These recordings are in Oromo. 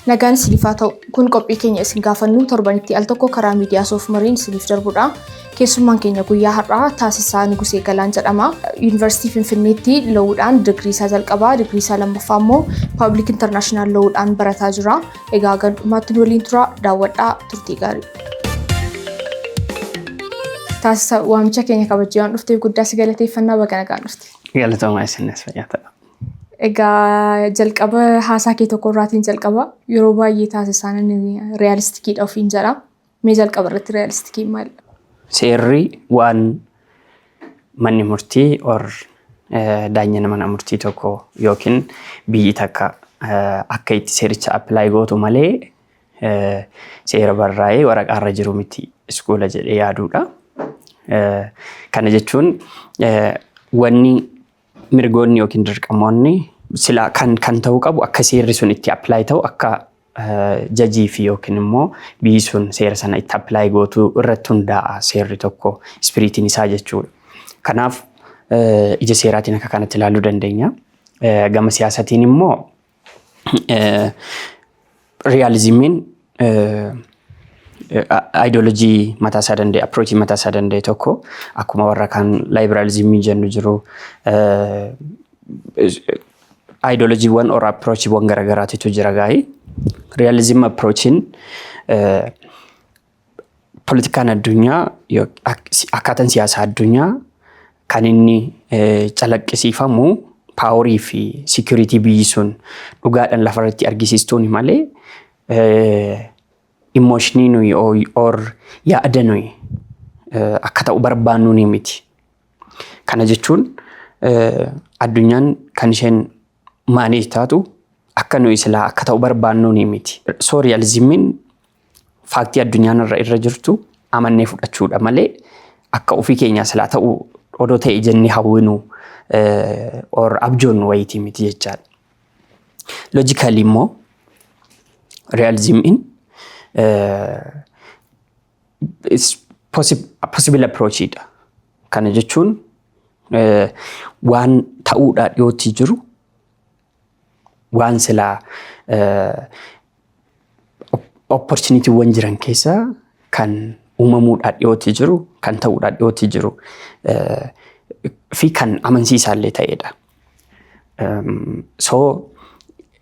Nagaan isiniif haa ta'u. Kun qophii keenya isin gaafannu torbanitti al tokko karaa miidiyaa Soofumariin isiniif darbudha. Keessummaan keenya guyyaa har'aa Taasisaa Nugusee Galaan jedhama. Yuunivarsiitii Finfinneetti lawuudhaan digirii isaa jalqabaa, digirii isaa lammaffaa immoo Public International lawuudhaan barataa jira. Egaa hanga dhumaatti nu waliin tura, daawwadhaa, turtii gaarii. Taasisaa, waamicha keenya kabajee waan dhufteef guddaa si galateeffannaa, baga nagaan dhufte. Galatoomaa, isinis fayyaa ta'a. Egaa jalqaba haasaa kee tokko irraatiin jalqaba. Yeroo baay'ee Taasisaan inni realisticiidha ofiin jedha. Mee jalqaba irratti realisticiin maalidha? Seerri waan manni murtii or daanyana mana murtii tokko yookiin biyyi takka akka itti seericha apply gootu malee seera barraa'ee waraqaarra jiru miti iskuula jedhee yaaduudha. Kana jechuun wanni mirgoonni yookiin dirqamoonni sila kan ta'uu qabu akka seerri sun itti apply ta'u, akka jajii fi yookiin immoo biyyi sun seera sana itti apply gootu irratti hundaa'a seerri tokko spiritiin isaa jechuudha. Kanaaf ija seeraatiin akka kanatti ilaaluu dandeenya. Gama siyaasatiin immoo realismiin ideology mataa isaa danda'e, approachii mataa isaa danda'e tokko, akkuma warra kaan liberalismii jennu jiru, ideologyiiwwan or approachiiwwan garaagaraatitu jira gaa'ii. Realism approachiin politikaan addunyaa, akkaataan siyaasaa addunyaa kan inni calaqqisiifamu powerii fi security biyyi sun dhugaadhaan lafarratti argisiistuuni malee emotionii nuyi or yaada nuyi akka ta'u barbaannuuni miti. Kana jechuun addunyaan kan isheen manage taatu akka nuyi silaa akka ta'u barbaannuuni miti. So realismiin factii addunyaan irra jirtu amannee fudhachuudha malee akka ofii keenyaa silaa ta'u odoo ta'e jennee hawwinu or abjoonnu wayitii miti jechaadha. Logically immoo realismiin possible approachidha. Kana jechuun waan ta'uudhaa dhiyootti jiru, waan silaa opportunitywwan jiran keessaa kan uumamuudhaa dhiyootti jiru, kan ta'uudhaa dhiyootti jiru fi kan amansiisaallee ta'edha. So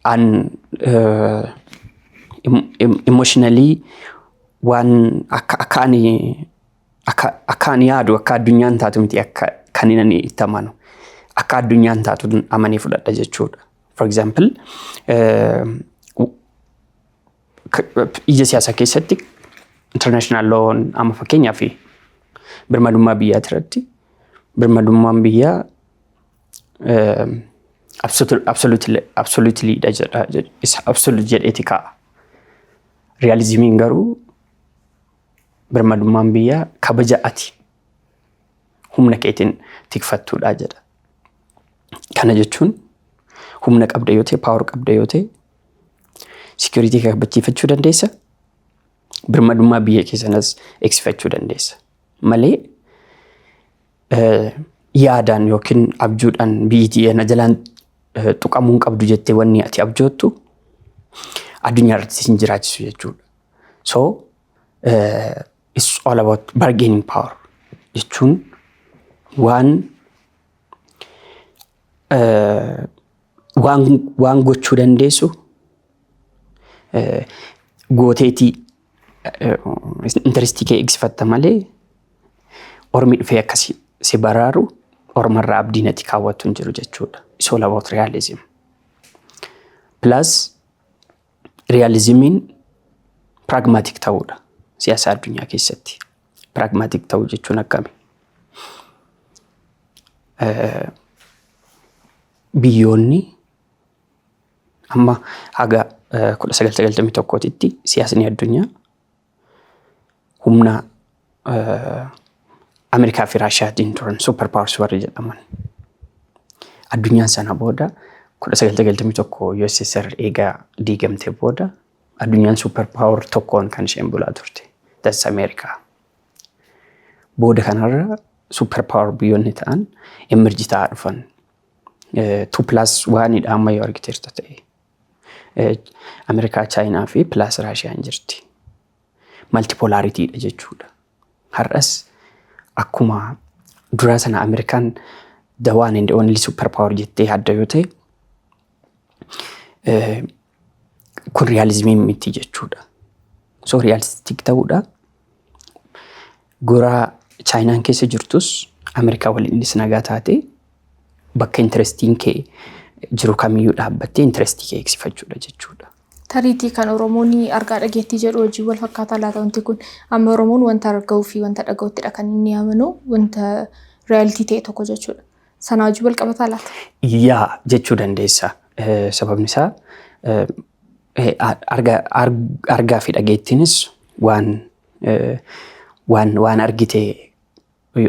an emotionally waan akka ani yaadu akka addunyaan taatu miti akka kan inni itti amanu, akka addunyaan taatu amanee fudhadha jechuudha. For example, ija siyaasaa keessatti international law amma fakkeenyaaf birmadummaa biyyaa irratti, birmadummaan biyyaa absolutely dha jedha, absolute jedheeti kaa'a. Realismiin garuu birmadummaan biyyaa kabaja ati humna keetiin tikfattuudha jedha. Kana jechuun humna qabda yoo ta'e, power qabda yoo ta'e, security kabachiifachuu dandeessa. Birmadummaa biyya kee sanas eegsifachuu dandeessa. Malee yaadaan yookiin abjuudhaan biyyi na jalaan tuqamuu hin qabdu jettee wanni ati abjoottu addunyaa irratti sin jiraachisu jechuudha. So it's all about bargaining power jechuun waan gochuu dandeessu gooteetii interestii kee eegsifatta malee ormi dhufee akkasi si baraaru ormarraa abdiin ati kaawwattu hin jiru jechuudha. It's all about realism. Plus realismiin pragmatic ta'uudha siyaasa addunyaa keessatti. Pragmatic ta'uu jechuun akkami? Biyyoonni amma haga 1991tti siyaasni addunyaa humna Ameerikaa fi Raashiyaatiin turan, super powers warri jedhaman. Addunyaan sana booda 1991 USSR eegaa diigamte booda addunyaan super power tokkoon kan isheen bulaa turte. That's America. Booda kanarra super power biyyoonni ta'an emerge ta'aa dhufan. 2+1dha amma yoo argiteerta ta'e. Ameerikaa, Chaayinaa fi plus Raashiyaan jirti. Multipolaritydha jechuudha. Har'as akkuma duraa sana Ameerikaan the one and only super power jettee yaadda yoo ta'e, kun realismii miti jechuudha. So realistic ta'uudha. Goraa Chaayinaan keessa jirtus Ameerikaa waliinis nagaa taate, bakka interestiin kee jiru kamiyyuu dhaabbattee interestii kee eegsifachuudha jechuudha. Tariitii kan Oromoon argaa dhageettii jedhu hojii wal fakkaataa laata wanti kun? Amma Oromoon wanta argahuu fi wanta dhagahuttidha kan inni amanu, wanta reality ta'e tokko jechuudha. Sana hojii wal qabataa laata? Yaa, jechuu dandeessa. Sababni isaa argaa fi dhageettiinis waan argite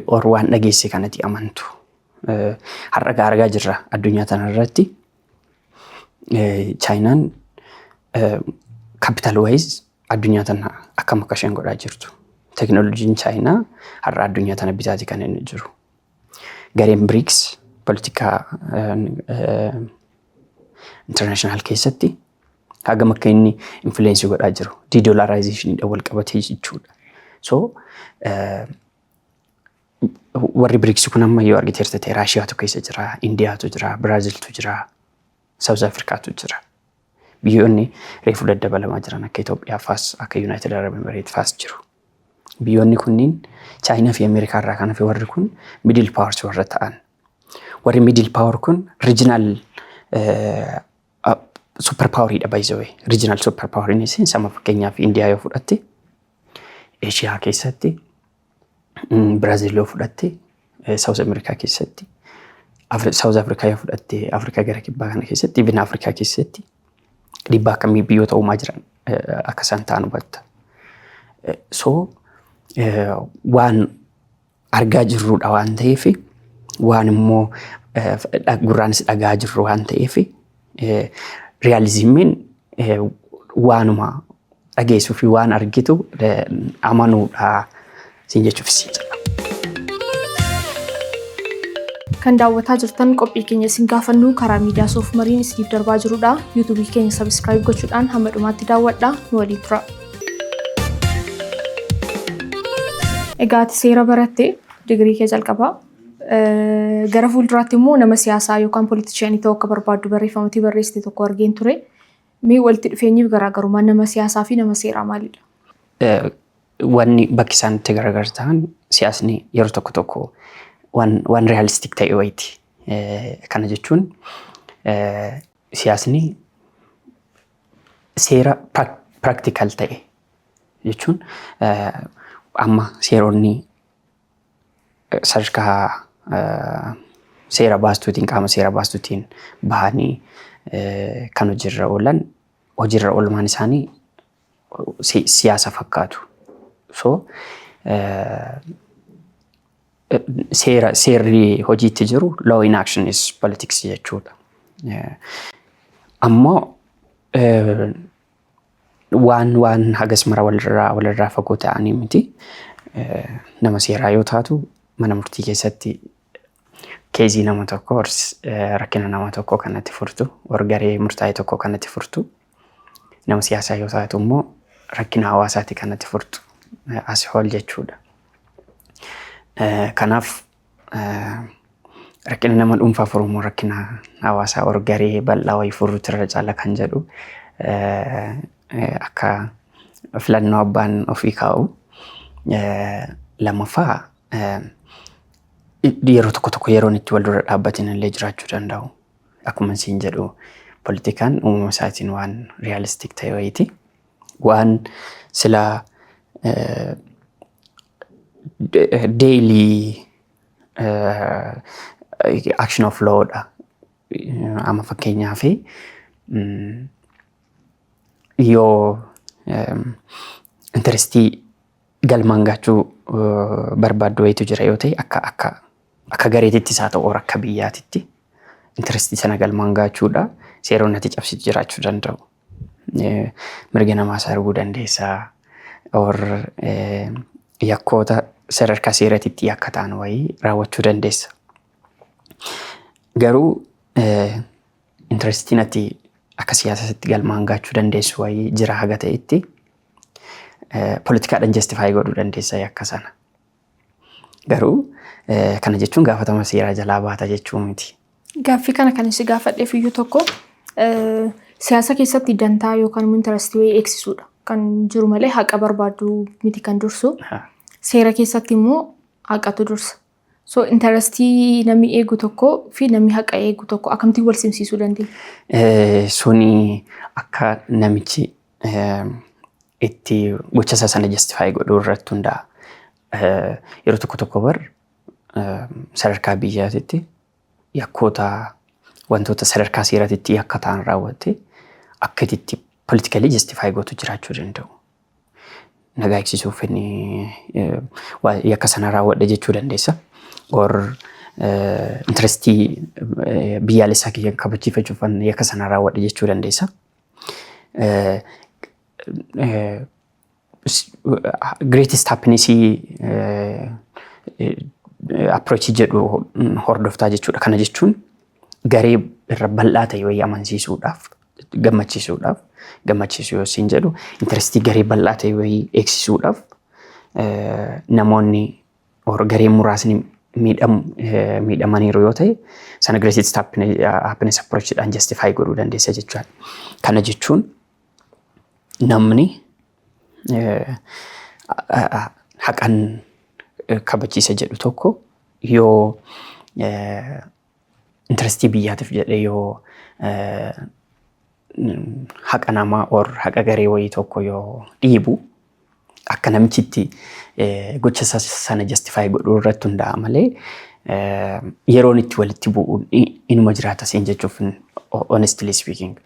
or waan dhageesse kanatti amantu. Har'a argaa jirra addunyaa tanarratti. Chaayinaan capital wise addunyaa tana akkam akka isheen godhaa jirtu. Teknooloojiin Chaayinaa har'a addunyaa tana bitaati kan inni jiru. Gareen BRICS politikaa international keessatti hagam akka inni influence godhaa jiru. De-dollarizationiidhaan wal qabatee jechuudha. So warri BRICS kun amma yoo argiteerta ta'e, Raashiyaatu keessa jira, Indiyaatu jira, Biraaziltu jira, South Africaatu jira. Biyyoonni reefu daddabalamaa jiran akka Itoophiyaa faas, akka United Arab Emirates faas jiru. Biyyoonni kunniin Chaayinaa fi Ameerikaa irraa kan hafe warri kun middle powers warra ta'an. Warri middle power kun regional super poweriidha, by the way. Regional super poweriin sama fakkeenyaaf Indiyaa yoo fudhatte Eeshiyaa keessatti, Biraazil yoo fudhatte South America keessatti, South Africa yoo fudhatte Afrikaa gara kibbaa kana keessatti, even Afrikaa keessatti dhiibbaa akkamii biyyoota uumaa jiran akka isaan ta'an hubatta. So waan argaa jirrudha waan ta'eef, waan immoo gurraanis dhagaa jirru waan ta'eef, realismiin waanuma dhageessuu fi waan argitu amanuudha siin jechuuf siin jedha. Kan daawwataa jirtan qophii keenya isin gaafannu karaa miidiyaa Soof Mariin isiniif darbaa jirudha. YouTubeii keenya subscribe gochuudhaan hamma dhumaatti daawwadhaa, nu waliin tura. Egaa ati seera barattee digirii kee jalqabaa. Gara fuulduraatti immoo nama siyaasaa yookaan politicianii ta'uu akka barbaaddu barreeffamatii barreessite tokko argeen ture. Mee walitti dhufeenyiif garaagarummaan nama siyaasaa fi nama seeraa maalidha? Wanni bakki isaan itti gargar ta'an, siyaasni yeroo tokko tokko waan realistic ta'e wayiiti. Kana jechuun siyaasni seera practical ta'e jechuun amma seeronni sadarkaa seera baastuutiin, qaama seera baastuutiin bahanii kan hojiirra oolan, hojiirra oolmaan isaanii siyaasa fakkaatu. So seerri hojiitti jiru law in action is politics jechuudha. Ammoo waan hagas mara walirraa fagoo ta'anii miti. Nama seeraa yoo taatu mana murtii keessatti caseii nama tokko, rakkina nama tokko kanatti furtu, garee murtaa'e tokko kanatti furtu. Nama siyaasaa yoo taatu immoo rakkina hawaasaati kanatti furtu as whole jechuudha. Kanaaf rakkina nama dhuunfaa furuu, rakkina hawaasaa or garee bal'aa wayii furuutu irra caala kan jedhu akka filannoo abbaan ofii kaa'u. Lammaffaa, yeroo tokko tokko yeroon itti wal dura dhaabbatin illee jiraachuu danda'u. Akkuma siin jedhu, politikaan uumama isaatiin waan realistic ta'e wayiiti. Waan silaa daily action of law dha. Amma fakkeenyaaf yoo interestii galmaan gaachuu barbaaddu wayitu jira yoo ta'e, akka gareetittis haa ta'u akka biyyaatitti interestii sana galmaan gaachuudha seeronni ati cabsitu jiraachuu danda'u. Mirga namaa sarbuu dandeessaa or yakkoota sadarkaa seeratitti yakka ta'an wayii raawwachuu dandeessa. Garuu interestiin ati Akka siyaasatti galmaan gaachuu dandeessu wayii jira haga ta'etti poolitikaadhaan justify godhuu dandeessa yakka sana. Garuu kana jechuun gaafatama seeraa jalaa baata jechuu miti. Gaaffii kana kan si gaafadheef iyyuu tokko, siyaasa keessatti dantaa yookaan immoo interestii wayii eegsisuudha kan jiru malee haqa barbaadu miti kan dursu. Seera keessatti immoo haqatu dursa. So interestii namni eegu tokko fi namni haqa eegu tokko akkamittiin wal simsiisuu dandeenya? Suni akka namichi itti gocha isaa sana justify godhuu irratti hundaa'a. Yeroo tokko tokko bar sadarkaa biyyaatitti yakkoota, wantoota sadarkaa seeraatitti yakka ta'an raawwatte akka itti politically justify gootu jiraachuu danda'u. Nagaa eegsisuuf inni yakka sana raawwadhe jechuu dandeessa. Or interestii biyyaalessaa kiyya kabachiifachuuf yakka sana raawwadhe jechuu dandeessa. Greatest happiness approach jedhu hordoftaa jechuudha. Kana jechuun garee irra bal'aa ta'e wayii amansiisuudhaaf, gammachiisuudhaaf, gammachiisuu yoo siin jedhu, interestii garee bal'aa ta'e wayii eegsisuudhaaf namoonni or garee muraasni miidhamaniiru yoo ta'e, sana greatest happiness approachidhaan justify godhuu dandeessa jechuudha. Kana jechuun namni haqan kabachiisa jedhu tokko yoo interestii biyyaatiif jedhee yoo haqa namaa or haqa garee wayii tokko yoo dhiibu, akka namichitti gocha sana justify godhuu irratti hundaa'a malee yeroon itti walitti bu'u inuma jiraata siin jechuuf, honestly speaking.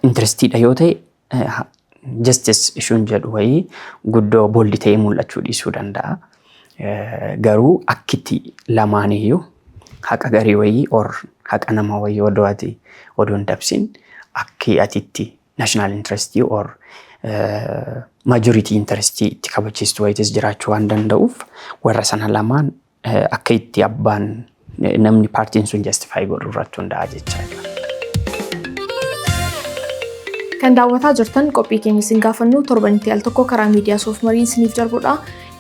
Interestiidha yoo ta'e, justice issuun jedhu wayii guddoo bold ta'ee mul'achuu dhiisuu danda'a. Garuu akkitti lamaaniyyuu haqa garee wayii or haqa nama wayii odoo ati odoo hin dabsin akki ati itti national interestii or majority interestii itti kabachiistu wayitis jiraachuu waan danda'uuf, warra sana lamaan akka itti abbaan namni paartiin sun justify godhu irratti hundaa'a jechaadha. Kan daawwataa jirtan qophii keenya isin gaafannu torbanitti al tokko karaa miidiyaa Soof Marii isiniif darbudha.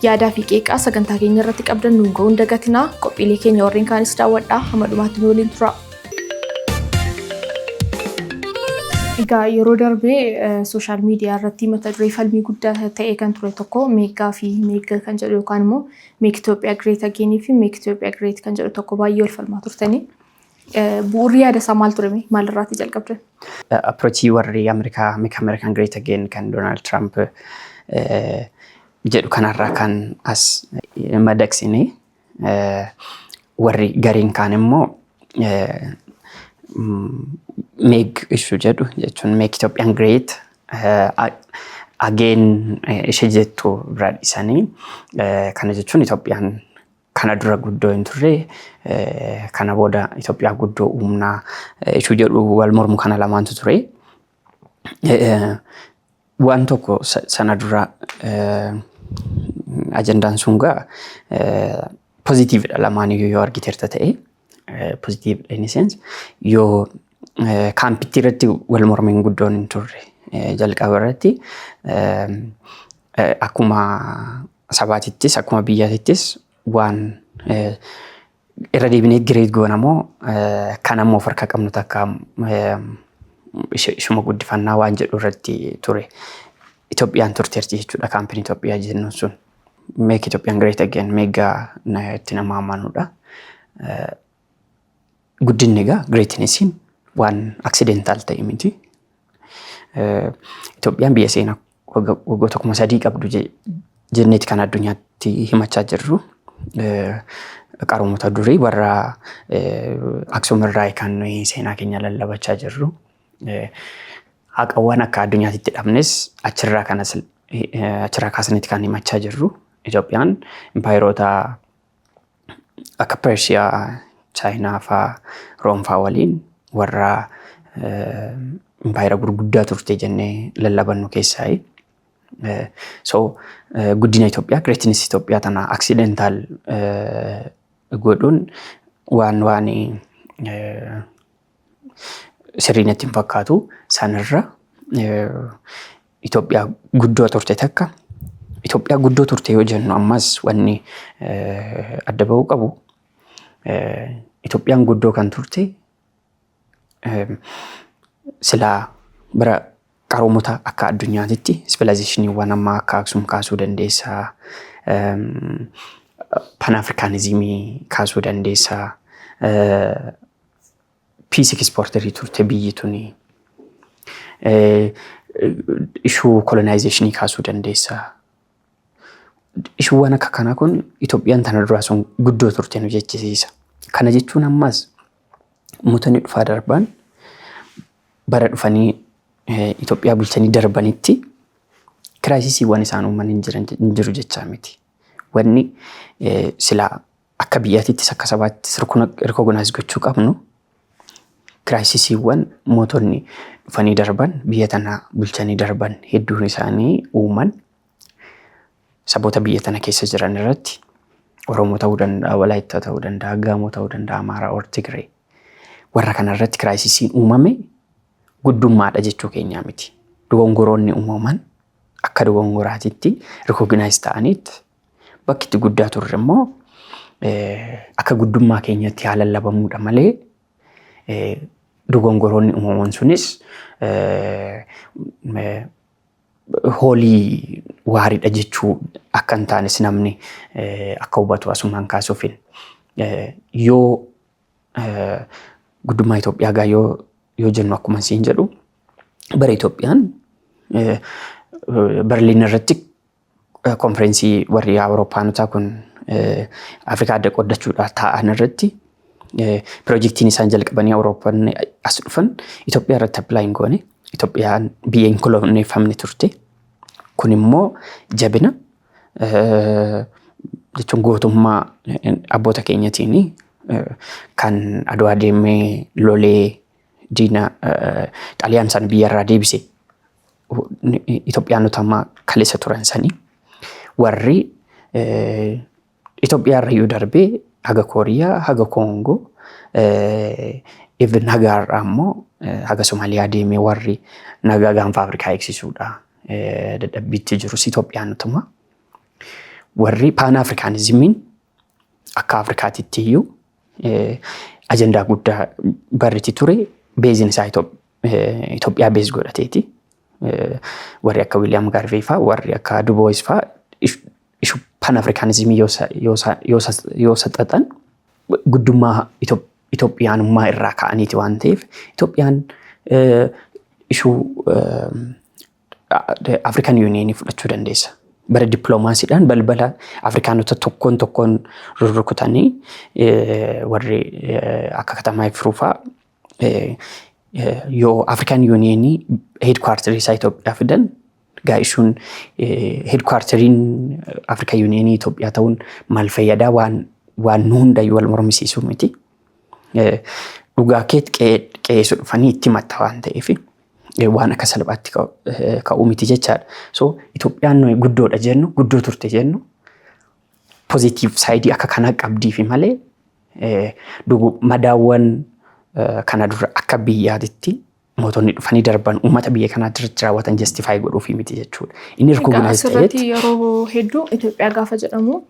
Yaadaa fi qeeqaa sagantaa keenya irratti qabdan nuun ga'uu hin dagatinaa. Qophiilee keenya warreen kaanis daawwadhaa. Hamma dhumaatti nu waliin tura. Egaa yeroo darbee social media irratti mata duree falmii guddaa ta'e kan ture tokko MEGA fi MEGA kan jedhu yookaan immoo Make Ethiopia Great Again fi Make Ethiopia Great kan jedhu tokko baay'ee wal falmaa turtanii. Bu'uurri yaada isaa maal ture? Maalirraatii jalqabdan? Approachii warri Ameerikaa Make American Great Again kan Donald Trump jedhu kanarraa kan as madaqsine, warri gariin kaan immoo MEG issue jedhu jechuun Make Ethiopian Great Again ishee jettu biraa dhiisanii, kana jechuun Itoophiyaan kana dura guddoo hin turre, kana booda Itoophiyaa guddoo uumnaa ishuu jedhu wal mormu kana lamaantu ture. Waan tokko sana dura ajandaan sun gaa positivedha lamaaniyyuu yoo argiteerta ta'e, positivedha in sense yoo campitti irratti wal mormiin guddoon hin turre. Jalqaba irratti akkuma sabaatittis akkuma biyyaatittis waan irra deebinee great goona moo kan ammoo of harkaa qabnu takka ishuma guddifannaa waan jedhu irratti ture. Itoophiyaan turteerti jechuudha campiin Itoophiyaa jennuun sun. Make Ethiopian Great Again, MEGA itti nama amanuudha. Guddinni egaa greatnessiin waan accidental ta'e miti. Itoophiyaan biyya seenaa waggoota 3000 qabdu jenneeti kan addunyaatti himachaa jirru. Qaroomota durii warra Aksum irraa kan nuyi seenaa keenya lallabachaa jirru. Haqawwan akka addunyaatti dhabnes achirraa kanas achirraa kaasanitti kan himachaa jirru. Itoophiyaan impaayeroota akka Pershiyaa, Chaayinaa fa'aa, Room fa'aa waliin warra impaayera gurguddaa turte jennee lallabannu keessaayi. So guddina Itoophiyaa, greatness Itoophiyaa tana accidental godhuun waan Sirrii natti hin fakkaatu. Sanirra Itoophiyaa guddoo turte takka, Itoophiyaa guddoo turte yoo jennu ammas wanni adda bahuu qabu, Itoophiyaan guddoo kan turte silaa bara qaroomota akka addunyaatitti civilizationiiwwan ammaa akka Aksum kaasuu dandeessaa, Pan-Africanismii kaasuu dandeessaa, peace exporterii turte biyyi tuni. Issue colonizationii kaasuu dandeessaa. Issuewwan akka kanaa kun Itoophiyaan tana duraa sun guddoo turte nu jechisiisa. Kana jechuun ammas mootonni dhufaa darban bara dhufanii Itoophiyaa bulchanii darbanitti crisisiiwwan isaan uuman hin jiru jechaa miti. Wanni silaa akka biyyaatittis akka sabaattis recognize gochuu qabnu, crisisiiwwan mootonni dhufanii darban biyya tana bulchanii darban hedduun isaanii uuman saboota biyya tana keessa jiran irratti, Oromoo ta'uu danda'a, Walaayittaa ta'uu danda'a, Gaamoo ta'uu danda'a, Amaaraa or Tigree. Warra kana irratti crisisiin uumame guddummaadha jechuu keenyaa miti. Dogongoroonni uumaman akka dogongoraatitti recognize ta'aniit bakki itti guddaa turre immoo akka guddummaa keenyatti haa lallabamuudha malee dogongoroonni uumaman sunis hoolii waariidha jechuu akka hin taanes namni akka hubatu asumaan kaasuufin. Yoo guddummaa Itoophiyaa gaa yoo jennu, akkuma siin jedhu, bara Itoophiyaan Berliin irratti konfereensii warri Awurooppaanotaa kun Afrikaa adda qoddachuudhaaf taa'an irratti piroojeektiin isaan jalqabanii Awurooppaan as dhufan Itoophiyaa irratti apply hin goone. Itoophiyaan biyya hin koloneeffamne turte. Kun immoo jabina jechuun gootummaa abboota keenyatiin kan Adwaa deemee lolee diina Xaaliyaan sana biyyarraa deebise Itoophiyaanota ammaa kaleessa turan sanii warri Itoophiyaa irra iyyuu darbee haga Kooriyaa, haga Koongoo, even haga har'aa immoo haga Somaaliyaa deemee warri nagaa gaanfa Afrikaa eegsisuudha dadhabbiitti jirus Itoophiyaanotuma. Warri Pan Africanismiin akka Afrikaatitti iyyuu ajandaa guddaa barritti ture baseiin isaa Itoophiyaa base godhateeti. Warri akka William Garvey fa'aa, warri akka Du Bois fa'aa issue Pan Africanismii yoo saxaxan guddummaa Itoophiyaanummaa irraa ka'aniiti waan ta'eef, Itoophiyaan issue African Unionii fudhachuu dandeessa. Bara dippiloomaasiidhaan balbala Afrikaanota tokkoon tokkoon rurrukutanii warri akka katamaa Ifruu fa'aa yoo African Unionii headquarterii isaa Itoophiyaa fidan gaa, issueun headquarteriin African Unionii Itoophiyaa ta'uun maal fayyadaa? Waan nu hundayyuu wal mormisiisuu miti. Dhugaa keet qe'eessu dhufanii itti himatta waan ta'eef waan akka salphaatti ka'uu miti jechaadha. So Itoophiyaan nuyi guddoodha jennu, guddoo turte jennu, positive sideii akka kanaa qabdiifi malee madaawwan kana dura akka biyyaatitti mootonni dhufanii darban uummata biyya kanaa irratti raawwatan justify godhuufi miti jechuudha. Inni Egaa recognize asirratti ta'eet yeroo hedduu Itoophiyaa gaafa jedhamu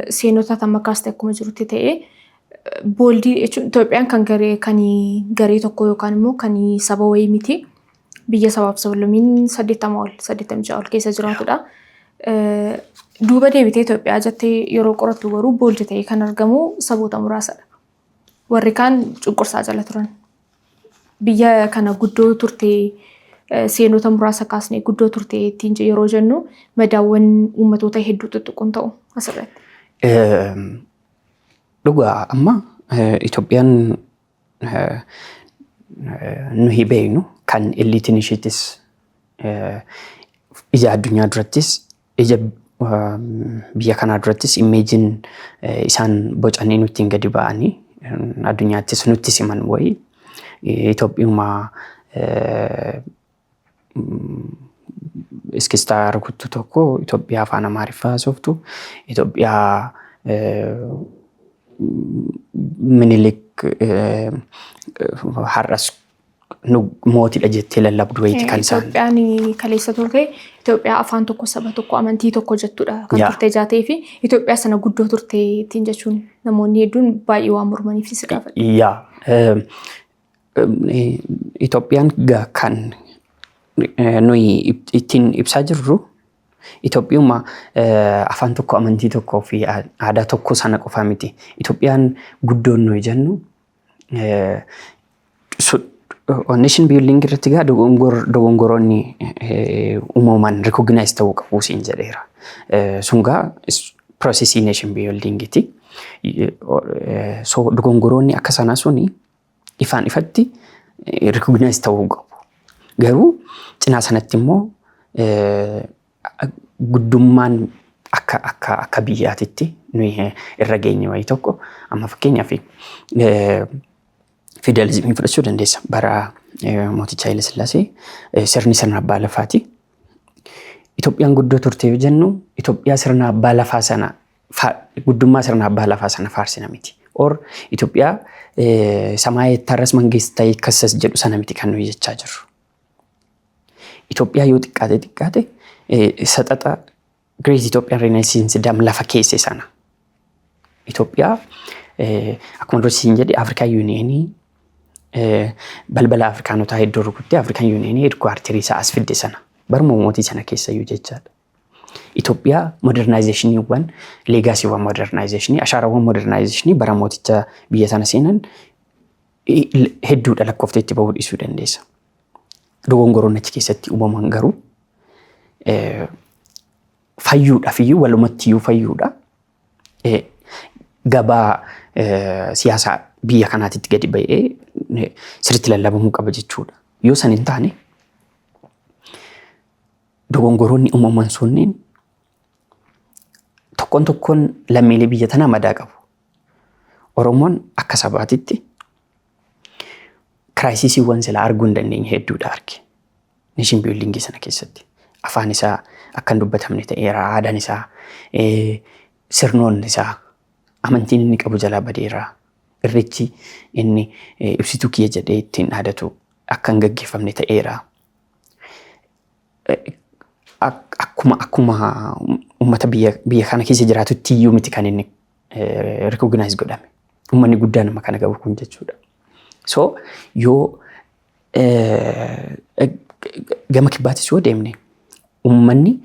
seenota tamma kaaste akkuma jirutti ta'ee, boldii jechuun Itoophiyaan kan garee tokko yookaan immoo kan saba wayii miti. Biyya sabaaf sablammiin 80 ol, 86 ol keessa jiraatudha. Duuba deebitee Itoophiyaa jettee yeroo qorattu garuu bold ta'ee kan argamu saboota muraasadha. Warri kaan cunqursaa jala turan. Biyya kana guddoo turte, seenota muraasa kaasnee guddoo turte ittiin yeroo jennu madaawwan uummatoota hedduu tuttuquun ta'u asirratti. Dhugaa amma Itoophiyaan nuyi beeknu kan eliteiin isheetis ija addunyaa durattis ija biyya kanaa durattis imageiin isaan bocanii nutti gadi ba'anii addunyaattis nutti siman wayii Itoophiyuma iskistaa rukuttu tokko, Itoophiyaa afaan Amaariffaa haasoftu, Itoophiyaa Minilik har'as Nu mootiidha jettee lallabdu wayiiti kan isaan. Itoophiyaan kaleessa turte Itoophiyaa afaan tokko, saba tokko, amantii tokko jettudha kan turte jaatee fi Itoophiyaa sana guddoo turte ittiin jechuun namoonni hedduun baay'ee waan mormaniif si gaafadha. Yaa, Itoophiyaan kan nuyi ittiin ibsaa jirru Itoophiyuma afaan tokko, amantii tokkoo fi aadaa tokko sana qofaa miti. Itoophiyaan guddoon nuyi jennu nation building irratti gaa dogongoroonni uumaman recognize ta'uu qabu siin jedheera. Sun gaa processii nation buildingiti. So dogongoroonni akka sanaa suni ifaan ifatti recognize ta'uu qabu. Garuu cinaa sanatti immoo guddummaan akka biyyaatitti nuyi irra geenye wayii tokko, amma fakkeenyaaf federaalizimii fudhachuu dandeessa. Bara mooticha Haile Sillaasee sirni sirna abbaa lafaati. Itoophiyaan guddoo turte yoo jennu, Itoophiyaa sirna abbaa lafaa sana, guddummaa sirna abbaa lafaa sana faarsina miti. Or Itoophiyaa ሰማይ አይታረስ መንግስት አይከሰስ jedhu sana miti kan nuyi jechaa jirru. Itoophiyaa yoo xiqqaate xiqqaate saxaxa Great Ethiopian Renaissance Dam lafa keesse sana. Itoophiyaa akkuma dursi siin jedhe African Unionii balbala Afrikaanotaa hedduu rukuttee African Unionii headquarterii isaa as fidde sana. Baruma mootii sana keessayyuu jechaadha. Itoophiyaa modernizationiiwwan, legacywwan modernizationii, ashaarawwan modernizationii bara mooticha biyya sana seenan hedduudha, lakkoofteetti itti bahuu dhiisuu dandeessa. Dogongoroon achi keessatti uumaman garuu fayyuudhaaf iyyuu, walumatti iyyuu fayyuudha. Gabaa siyaasaa biyya kanaatitti gadi ba'ee sirriitti lallabamuu qaba jechuudha. Yoo san hin taane, dogongoroonni uumaman sunniin tokkoon tokkoon lammiilee biyya tanaa madaa qabu. Oromoon akka sabaatitti crisisiiwwan silaa arguu hin dandeenye hedduudha arge. Nation buildingii sana keessatti. Afaan isaa akka hin dubbatamne ta'eera, aadaan isaa, sirnoonni isaa, amantiin inni qabu jalaa badeera. Irreechi inni ibsituu kiyya jedhee ittiin dhaadatu akka hin gaggeeffamne ta'eera. Akkuma uummata biyya kana keessa jiraatutti iyyuu miti kan inni recognize godhame. Uummanni guddaan nama kana qabu kun jechuudha. So yoo gama kibbaatis yoo deemne, uummanni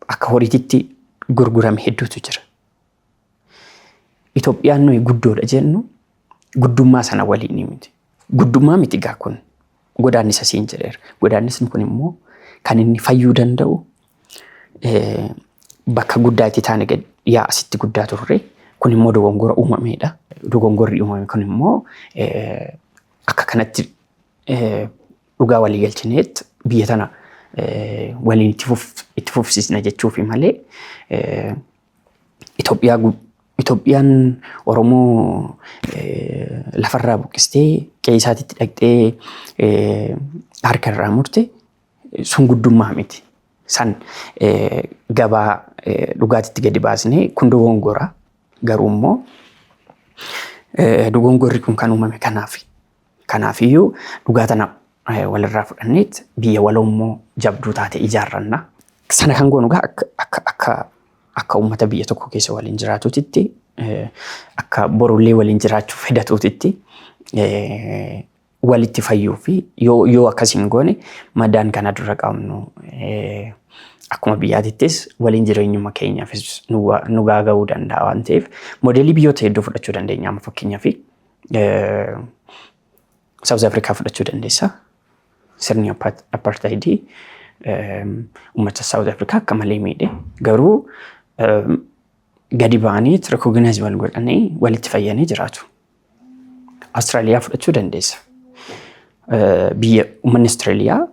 akka horiititti gurgurame hedduutu jira. Itoophiyaan nuyi guddoodha jennu guddummaa sana waliin miti. Guddummaa miti gaa kun, godaannisa siin jedheera. Godaannisni kun immoo kan inni fayyuu danda'u bakka guddaa itti taane yaa asitti guddaa turre, kun immoo dogongora uumameedha. Dogongorri uumame kun immoo akka kanatti dhugaa walii galchineet biyya tana waliin itti fufsiisna jechuufi malee, Itoophiyaan Oromoo lafarraa buqqistee qe'ee isaatitti dhaqxee harka irraa murte sun guddummaa miti. San gabaa dhugaatitti gadi baasnee kun dogongora, garuu immoo dogongorri kun kan uumame kanaaf. Kanaafiyyuu dhugaa tana walirraa fudhanneet biyya waloo jabduu taate ijaarranna. Sana kan goonu gaa akka uummata biyya tokko keessa waliin jiraatuutitti, akka borullee waliin jiraachuuf hedatuutitti walitti fayyuu fi yoo akkasiin goone, madaan kana dura qabnu akkuma biyyaatittis waliin jireenyuma keenyaafis nu gaaga'uu danda'a waan ta'eef, modelii biyyoota hedduu fudhachuu dandeenya. Amma fakkeenyaaf South Africa fudhachuu dandeessa. Sirni apartheidii uummata South Africa akka malee miidhe, garuu gadi ba'anii recognize wal godhanii walitti fayyanii jiraatu. Austraaliyaa fudhachuu dandeessa. Biyya uummanni Austraaliyaa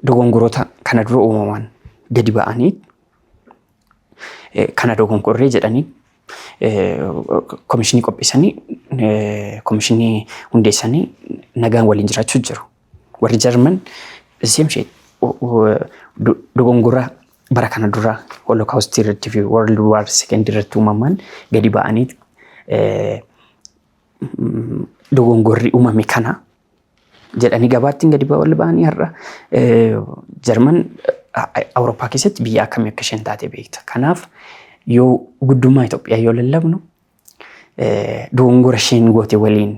dogongoroota kana dura uumaman gadi ba'anii kana dogongorree jedhanii komishinii qopheessanii, komishinii hundeessanii nagaan waliin jiraachuu jiru. Warri Jarman same shit, dogongora bara kana dura Holocaust irratti fi World War Second irratti uumaman gadi ba'anii Dogongorri uumame kana jedhanii gabaatti gadi ba'anii har'a Jarman Awurooppaa keessatti biyya akkamii akka isheen taate beekta. Kanaaf yoo guddummaa Itoophiyaa yoo lallabnu, dogongora isheen goote waliin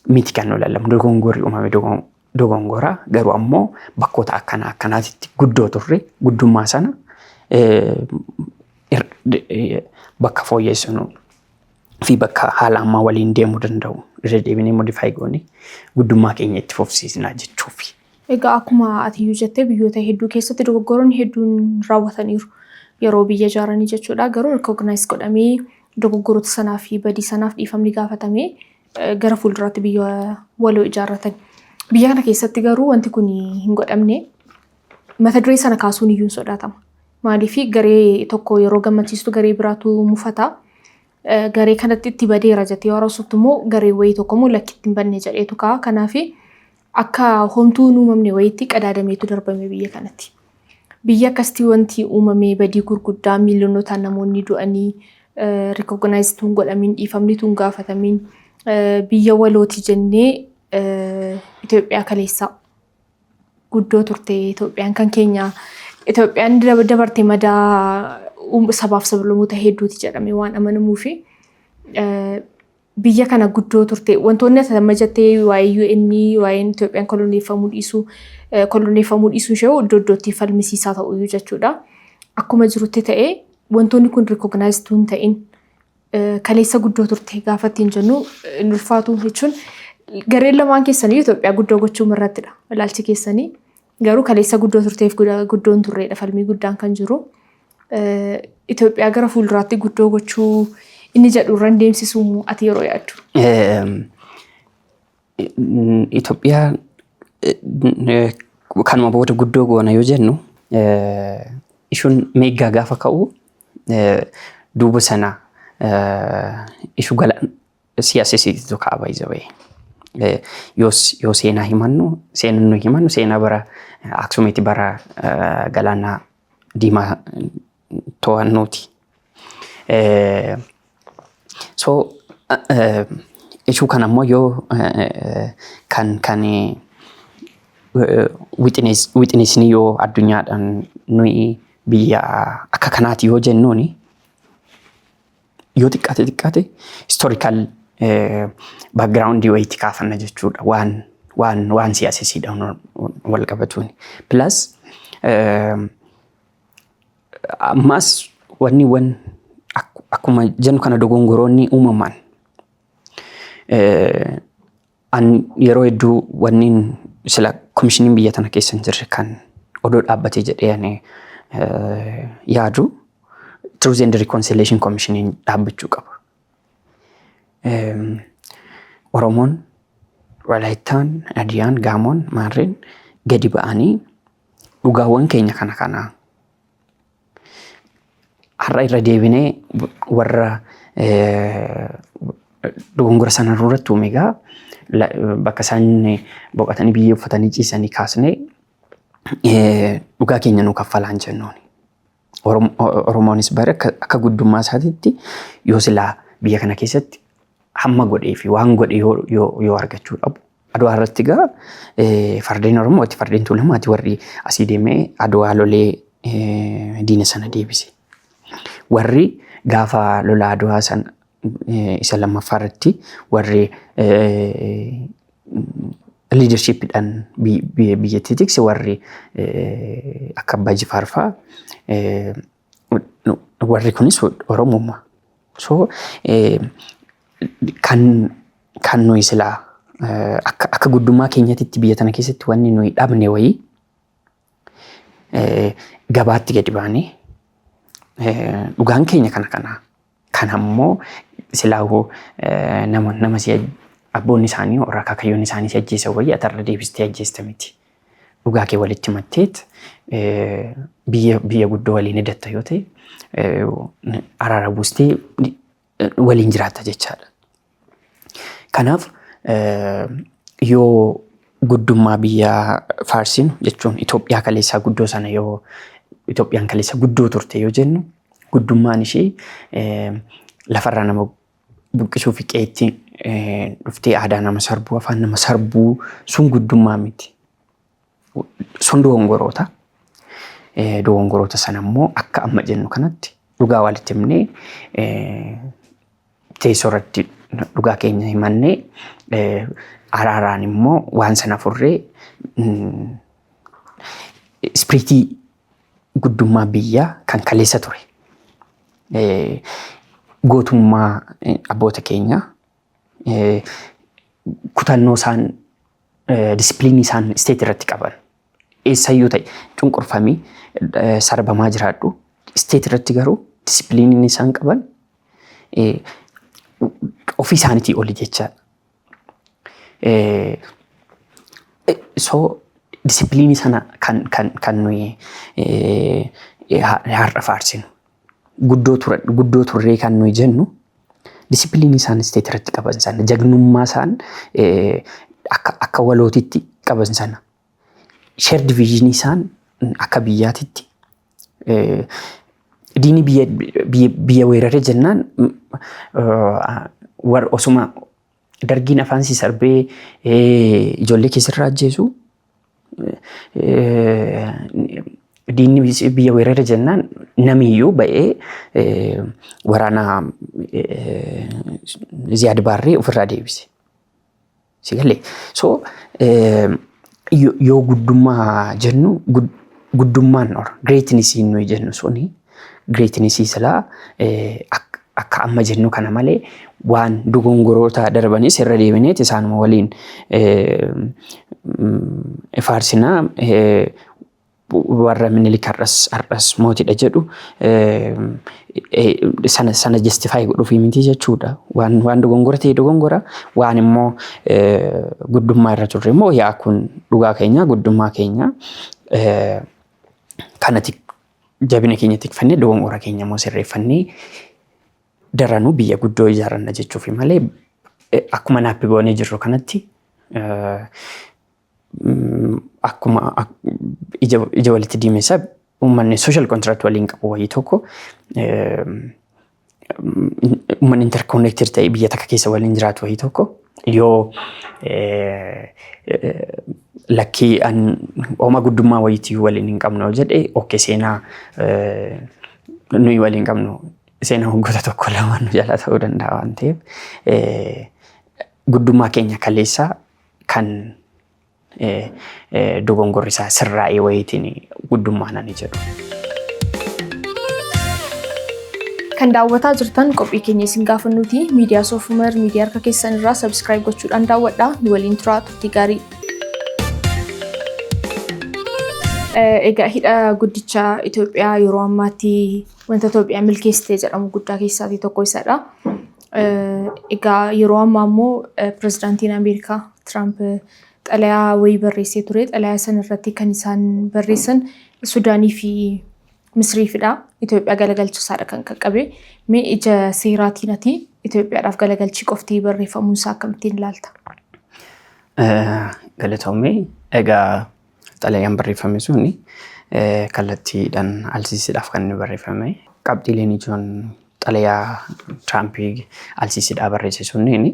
miti kan nu lallabnu. Dogongorri uumame dogongora, garuu ammoo bakkoota akkana akkanaatitti guddoo turre, guddummaa sana bakka fooyyessinu fi bakka haala ammaa waliin deemuu danda'u irra deebinee modify goone guddummaa keenya itti fufsiisnaa jechuufi. Egaa akkuma atiyyuu jettee, biyyoota hedduu keessatti dogoggoroonni hedduun raawwataniiru yeroo biyya ijaaranii jechuudha. Garuu recognize godhamee, dogoggoroota sanaa fi badii sanaaf dhiifamni gaafatamee, gara fuulduraatti biyya waloo ijaarratan. Biyya kana keessatti garuu wanti kun hin godhamne. Mata duree sana kaasuun iyyuu hin sodaatama. Maaliif? Garee tokko yeroo gammachiistu garee biraatu mufata. Garee kanatti itti badeera jettee yeroo haasoftu immoo garee wayii tokko immoo lakki, itti hin badne jedheetu ka'a. Kanaaf akka homtuu hin uumamne wayiitti qadaadameetu darbame biyya kanatti. Biyya akkasitti wanti uumamee, badii gurguddaa, miiliyoonotaan namoonni du'anii, recognize tun godhamin, dhiifamni tun gaafatamin, biyya walooti jennee, Itoophiyaa kaleessaa guddoo turte, Itoophiyaan kan keenya, Itoophiyaan dabarte madaa sabaaf sablammoota hedduuti jedhamee waan amanamuu fi biyya kana guddoo turte, wantoonni ati amma jettee waa'ee UN, waa'een Itoophiyaan koloneeffamuu dhiisuu ishee iddoo iddootti falmisiisaa ta'uyyuu jechuudha. Akkuma jirutti ta'ee, wantoonni kun recognize tun ta'in, kaleessa guddoo turte gaafa ittiin jennu hin ulfaatu jechuun, gareen lamaan keessanii Itoophiyaa guddoo gochuu irrattidha ilaalchi keessanii. Garuu kaleessa guddoo turteef guddoo hin turreedha falmii guddaan kan jiru. Itoophiyaa gara fuulduraatti guddoo gochuu inni jedhu irra hin deemsisu ati yeroo yaaddu? Itoophiyaa kanuma booda guddoo goona yoo jennu, ishuun meeggaa gaafa ka'u duuba sana ishuu gala siyaasesiitu ka'a baay'ee. Yoo seenaa himannu, seenaa nu himannu, seenaa bara Aksuumiiti, bara galaana diimaa to'annuuti. So ishuu kana immoo yoo kan wixineesni, yoo addunyaadhaan nuyi biyya akka kanaati yoo jennuuni, yoo xiqqaate xiqqaate historical background wayiitti kaafanna jechuudha, waan siyaasesiidhaan wal qabatuuni. Plus ammas wanni wan akkuma jennu kana dogongoroonni uumaman, an yeroo hedduu wanni sila komishiniin biyya tana keessa hin jirre kan odoo dhaabbatee jedhee ani yaadu, Truth and Reconciliation Commissioniin dhaabbachuu qaba. Oromoon, Walaayittaan, Hadiyaan, Gaamoon, Maarreen gadi ba'anii dhugaawwan keenya kana kana har'a irra deebinee warra dogongora sana irratti uume egaa bakka isaan boqotanii biyyee uffatanii ciisanii kaasnee dhugaa keenya nu kaffalaan jennuuni. Oromoonis bare akka guddummaa isaatiitti yoo silaa biyya kana keessatti hamma godhee fi waan godhe yoo argachuu dhabu. Adwaa irratti egaa fardeen Oromooti, fardeen Tuulamaati warri asii deemee Adwaa lolee diina sana deebise. Warri gaafa lola Adwaa sana isa lammaffaa irratti warri leadershipidhaan biyyattii tikse, warri akka Abbaa Jifaar fa'aa, warri kunis Oromummaa. So kan nuyi silaa akka guddummaa keenyatitti biyya tana keessatti wanni nuyi dhabne wayii, gabaatti gadi baanee dhugaan keenya kana kana kan ammoo silaahuu nama si abboonni isaanii warra akaakayyoonni isaanii si ajjeesan wayii atarra deebistee ajjeesta miti. Dhugaa kee walitti himatteet biyya guddoo waliin hidatta yoo ta'e, araara buustee waliin jiraatta jechaadha. Kanaaf yoo guddummaa biyya faarsinu jechuun, Itoophiyaa kaleessaa guddoo sana, yoo Itoophiyaan kaleessa guddoo turte yoo jennu, guddummaan ishee lafarraa nama buqqisuu fi qe'eetti dhuftee aadaa nama sarbuu, afaan nama sarbuu sun guddummaa miti. Sun dogongoroota. Dogongoroota sana immoo akka amma jennu kanatti dhugaa walitti himnee, teessoo irratti dhugaa keenya himannee, araaraan immoo waan sana furree spirit guddummaa biyyaa kan kaleessa ture, gootummaa abboota keenyaa, kutannoo isaan, discipline isaan state irratti qaban, eessayyuu ta'e cunqurfamii sarbamaa jiraadhu, state irratti garuu disciplineiin isaan qaban ofii isaaniitii oli jechaadha. So discipline sana kan nuyi har'a faarsinu. Guddoo turree kan nuyi jennu discipline isaan state irratti qaban sana, jagnummaa isaan akka walootitti qaban sana, shared vision isaan akka biyyaatitti diinni biyya weerare jennaan war osuma dargiin afaan si sarbee ijoollee keessarraa ajjeesu, diinni biyya weerare jennaan namiyyuu ba'ee waraana Ziyaad Baarree ofirraa deebise. Si galee? So yoo guddummaa jennu, guddummaan or greatness nuyi jennu suni greatness silaa akka amma jennu kana malee waan dogongoroota darbanis irra deebineet isaanuma waliin faarsinaa, warra Minilik har'as mootiidha jedhu sana justify godhuufi miti jechuudha. Waan dogongora ta'e dogongora, waan immoo guddummaa irra turre immoo yaa kun dhugaa keenya, guddummaa keenya kanatti jabina keenya tikfannee, dogongora keenya immoo sirreeffannee daranuu biyya guddoo ijaaranna jechuufi malee akkuma naappi goonee jirru kanatti, akkuma ija walitti diimessa uummanni social contract waliin qabu wayii tokko, uummanni interconnected ta'e biyya takka keessa waliin jiraatu wayii tokko yoo lakkii an ooma guddummaa wayiitii waliin hin qabnu jedhe, okay, seenaa nuyi waliin qabnu seenaa waggoota tokko lama nu jala ta'uu danda'a waan ta'eef, guddummaa keenya kaleessaa kan dogongorri isaa sirraa'ee wayiitiin guddummaa nani jedhu. Kan daawwataa jirtan qophii keenya isin gaafannuti. Miidiyaa Soofumer miidiyaa harka keessan irraa subscribe gochuudhaan daawwadhaa. Nu waliin turaa, turtii gaarii. Egaa hidha guddicha Itoophiyaa yeroo ammaatti wanta Itoophiyaa milkeessite jedhamu guddaa keessaatii tokko isadha. Egaa yeroo ammaa immoo pirezidaantiin Ameerikaa Tiraamp xalayaa wayii barreessee ture. Xalayaa sana irratti kan isaan barreessan Sudaanii fi Misriifidha. Itoophiyaa galagalchuu isaadha kan qaqqabe. Mee ija seeraatiin ati Itoophiyaadhaaf galagalchii qofti barreeffamuun isaa akkamittiin ilaalta? Galatoomii. Egaa xalayaan barreeffame suni kallattiidhaan Alsiisiidhaaf kan inni barreeffame. Qabxiileen ijoon xalayaa Tiraampii Alsiisiidhaa barreesse sunniin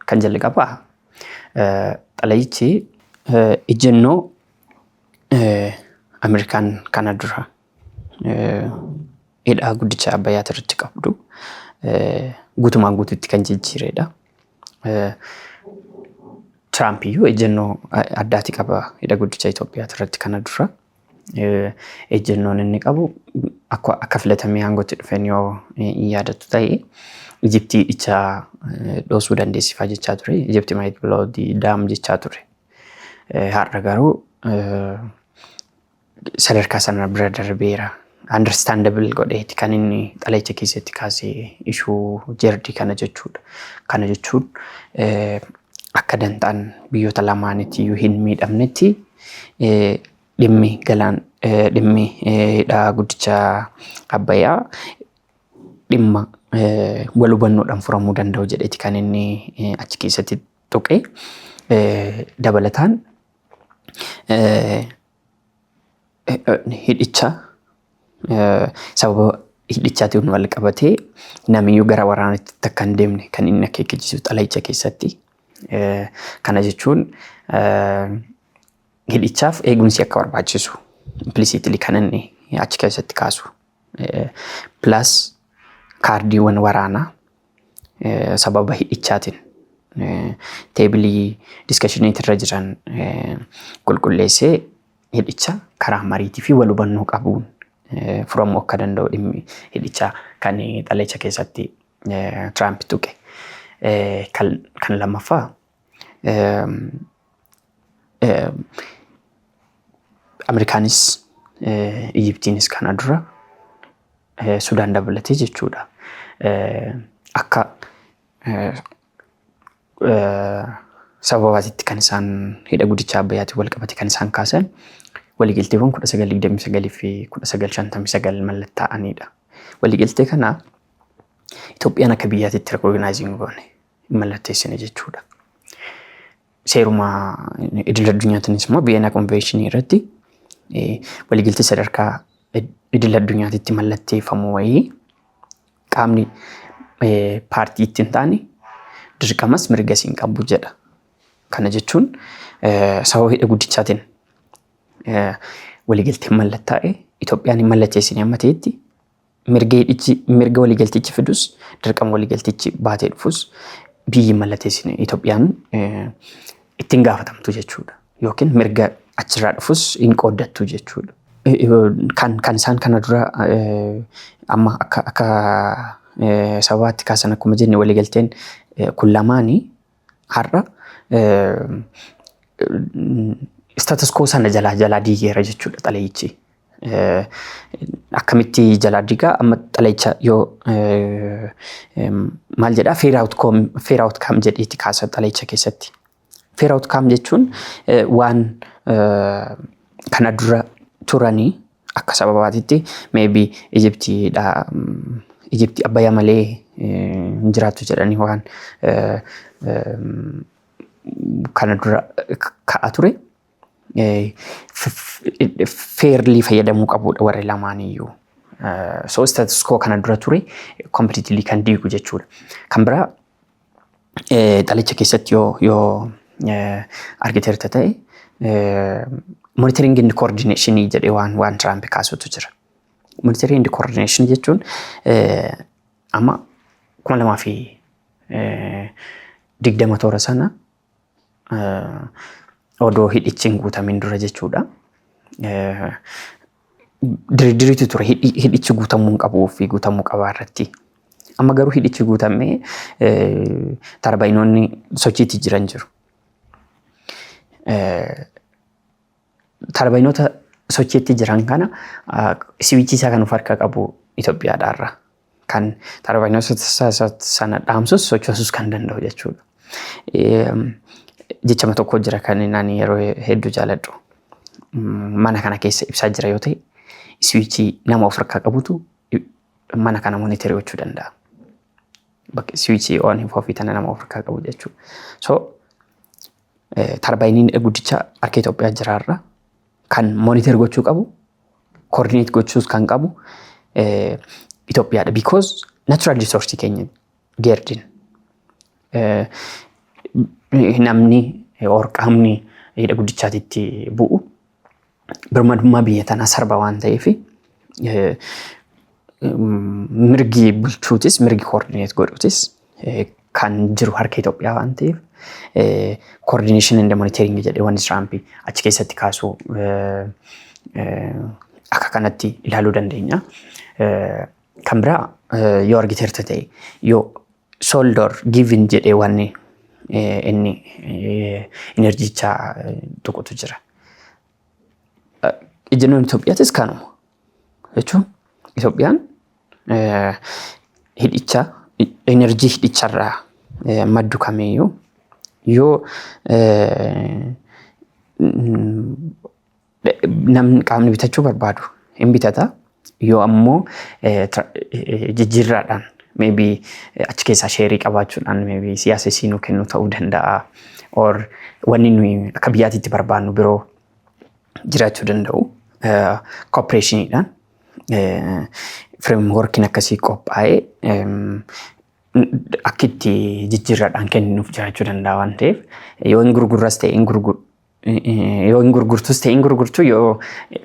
kan jalqabaa, xalayichi ejjennoo Ameerikaan kana dura hidha guddicha Abbayyaa irratti qabdu guutumaan guutuutti kan jijjiiredha. Tiraamp iyyuu ejjennoo addaati qaba hidha guddicha Itoophiyaa irratti kana dura. Ejjennoon inni qabu akka filatamee aangootti dhufeen yoo hin yaadattu ta'e, Ijiptii hidhicha dhoosuu dandeessifaa jechaa ture. "Egypt might blow the dam" jechaa ture. Har'a garuu sadarkaa sana bira darbeera. Understandable godheeti kan inni xalayicha keessatti kaasee issue GERD kana jechuudha. Kana jechuun akka dantaan biyyoota lamaanitti iyyuu hin miidhamnetti dhimmi galaan dhimmi hidha guddicha Abbayyaa dhimma wal hubannoodhaan furamuu danda'u jedheeti kan inni achi keessatti tuqe. Dabalataan hidhicha sababa Hidhichaatiin wal qabatee namiyyuu gara waraanaatti akka hin deemne kan inni akeekkachiisu xalayicha keessatti. Kana jechuun hidhichaaf eegumsi akka barbaachisu implicitly kan inni achi keessatti kaasu. Plus kaardiiwwan waraanaa sababa hidhichaatiin table discussioniitirra irra jiran qulqulleessee hidhicha karaa mariitii fi wal hubannoo qabuun furamuu akka danda'u dhimmi hidhichaa kan xalayicha keessatti Tiraamp tuqe. Kan lammaffaa, Ameerikaanis Ijiptiinis kana dura Sudaan dabalatee jechuudha. Akka sababaatitti kan isaan hidha guddicha Abbayyaatiin wal qabate kan isaan kaasan waliigalteewwan 1929 fi 1959 mallattaa'anidha. Waliigaltee kana Itoophiyaan akka biyyaatitti recognize hin goone, hin mallatteessine jechuudha. Seeruma idil addunyaatiinis immoo Vienna Conventionii irratti waliigaltee sadarkaa idil addunyaatitti mallatteeffamu wayii qaamni paartii itti hin taane dirqamas mirgas hin qabu jedha. Kana jechuun sababa hidha guddichaatiin waliigalteen mallattaa'e Itoophiyaan hin mallatteessine amma ta'etti mirga hidhichi, mirga waliigaltichi fidus, dirqama waliigaltichi baatee dhufus biyyi mallatteessine Itoophiyaan ittiin gaafatamtu jechuudha. Yookiin mirga achirraa dhufus hin qooddattu jechuudha. Kan isaan kana dura amma akka sababaatti kaasan, akkuma jenne, waliigalteen kun lamaanii har'a status quo sana jalaa diigeera jechuudha xalayichi. Akkamitti jalaa diigaa? Amma xalayicha yoo maal jedhaa, fair outcome jedheeti kaasa xalayicha keessatti. Fair outcome jechuun waan kana dura turanii akka sababaatitti maybe Ijiptiidha. Ijiptii Abbayyaa malee hin jiraattu jedhanii waan kana dura ka'aa ture. Fairly fayyadamuu qabudha warri lamaaniyyuu. So status quo kana dura ture completely kan diigu jechuudha. Kan biraa, xalayicha keessatti yoo argiteerta ta'e, monitoring and coordination jedhee waan Tiraamp kaasutu jira. Monitoring and coordination jechuun amma 2020 toora sana odoo hidhichi hin guutamin dura jechuudha. Diriiriitu ture hidhichi guutamuu hin qabuu fi guutamuu qabaa irratti. Amma garuu hidhichi guutamee tarbaayinoonni sochiitti jiran jiru. Tarbaayinoota sochiitti jiran kana switchii isaa kan of harka qabu Itoophiyaadhaarra. Kan tarbaayinoota sana dhaamsus sochoosus kan danda'u jechuudha. Jechama tokko jira kan ani yeroo hedduu jaaladhu. Mana kana keessa ibsaa jira yoo ta'e, switchii nama of harkaa qabutu mana kana monitor gochuu danda'a. Bakka switchii on ofii tana nama of harkaa qabu jechuudha. So tarbaayiniin guddicha harka Itoophiyaa jiraarra kan monitor gochuu qabu, coordinate gochuus kan qabu Itoophiyaadha. Because natural resource keenya GERDiin. Namni or qaamni hidha guddichaatitti bu'u birmadummaa biyya tanaa sarba waan ta'eef, mirgi bulchuutis mirgi coordinate godhuutis kan jiru harka Itoophiyaa waan ta'eef, coordination and monitoring jedhee wanni Tiraamp achi keessatti kaasu akka kanatti ilaaluu dandeenya. Kan biraa, yoo argiteerta ta'e, yoo sold or given jedhee wanni inni enerjicha tuqutu jira. Ejjennoon Itoophiyaatis kanuma. Jechuun Itoophiyaan hidhicha, enerjii hidhicharraa maddu kamiyyuu yoo namni qaamni bitachuu barbaadu hin bitata. Yoo ammoo jijjiirraadhaan maybe achi keessaa shareii qabaachuudhaan maybe siyaasa isii nu kennu ta'uu danda'a. Or wanni nuyi akka biyyaatitti barbaannu biroo jiraachuu danda'u. Cooperationiidhaan Frameworkiin akkasii qophaa'ee akka itti jijjiirraadhaan kennuuf jiraachuu danda'a waan ta'eef, yoo hin gurgurras ta'e hin gurguru, yoo hin gurgurtus ta'e hin gurgurtu, yoo